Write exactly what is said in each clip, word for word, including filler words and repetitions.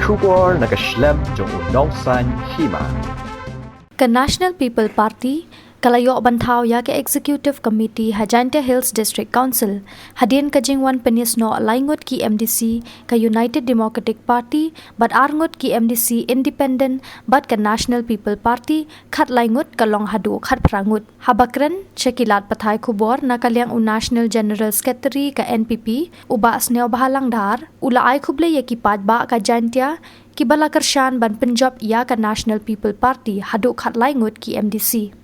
Khubor na ka shlem jong u Nongsaiñ Hima. Ka National People Party ka la ïoh ban thaw ïa ka Executive Committee ha Jaintia Hills District Council hadien ka jingwan pynïasnoh lai ngut ki M D C ka United Democratic Party bad ar ngut ki M D C Independent bad ka National People Party, khatlai ngut ka long haduh khatphra ngut. Haba kren sha ki lad pathai khubor na ka liang u National General Secretary ka N P P, u Bah Sniawbhalang Dhar, u la ai khublei ïa ki paidbah ka Jaintia kiba la kyrshan ban pynjop ïa ka National People Party haduh khatlai ngut ki M D C.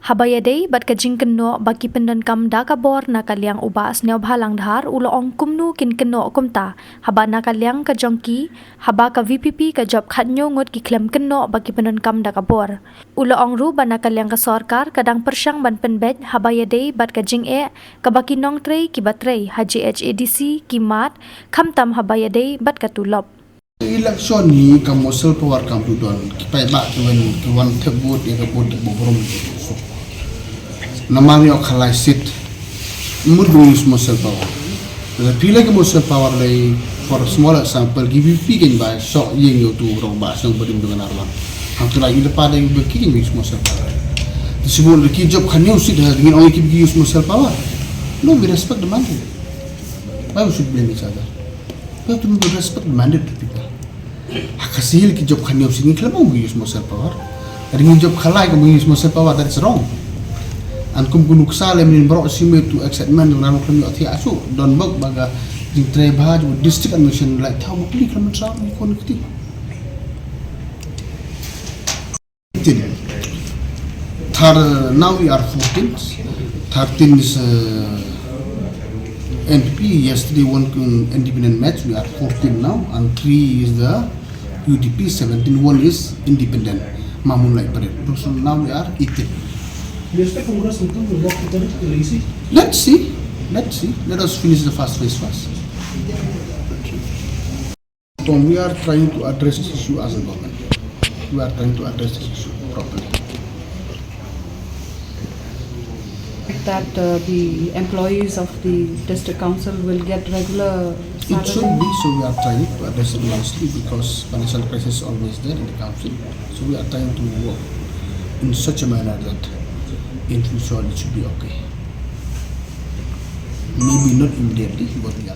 Haba ïadei bad ka jingkynnoh ba ki pyndonkam da ka bor na ka liang u Bah Sniawbhalang Dhar, u la ong kumno kin kynnoh kumta, haba na ka liang ka jong ki, haba ka V P P ka jop khathynñiew ngut ki khlem kynnoh ba ki pyndonkam da ka bor. U la ong ruh ba na ka liang ka sorkar ka dang pyrshang ban pynbeit haba ïadei bad ka jingeh kaba ki nongtrei kiba trei ha J H A D C ki mad, khamtam haba ïadei bad ka tulop. Election hi ka Marshal Power kam tu don, ki paidbah ki wan, ki wan thep vote ïa ka vote ba burom. Namar ïoh khalai seat. Mut ba use Marshal Power. Lada phi leh ka Marshal Power lei, for a small example, ki V P P kein ba shoh ïing ïa utu u rangbah shnong ba dim jong ka Narwan. Hangtu la ïa leh pat dei ba ki kein use Marshal Power. Te shu bun ki jop khathynñiew seat ha, ngin ong ïa ki ba ki use Marshal Power. No, we respect the mandate. Why we should blame each other? We have to respect the mandate of the people. Ha Khasi Hills ki jop khathynñiew seat, ngi khlem ong ba use Marshal Power. Lada ngi jop khalai, ka ba use Marshal Power, that is wrong. And kum ka nuksa lem nin baroh shisha to excitement, ngan khlem ïoh thiah shuh, don bok ba ka jingtrei bha jong district administration, like, thaw bok li khlem sa ni kon kti. Eighteen. Thir-, now we are fourteen. Thirteen is, uh, N P P. Yesterday one, um, independent match. We are fourteen now, and three is the U D P, seventeen. One is independent. Mamun like parade. So now we are eighteen. You expect Congress will come to that territory, you see? Let's see. Let's see. Let us finish the first phase first. Tom, we are trying to address this issue as a government. We are trying to address this issue properly. That, uh, the employees of the district council will get regular salary? It should be, so we are trying to address it nicely because financial crisis is always there in the council. So we are trying to work in such a manner that in future it should be okay. Maybe not immediately, but we are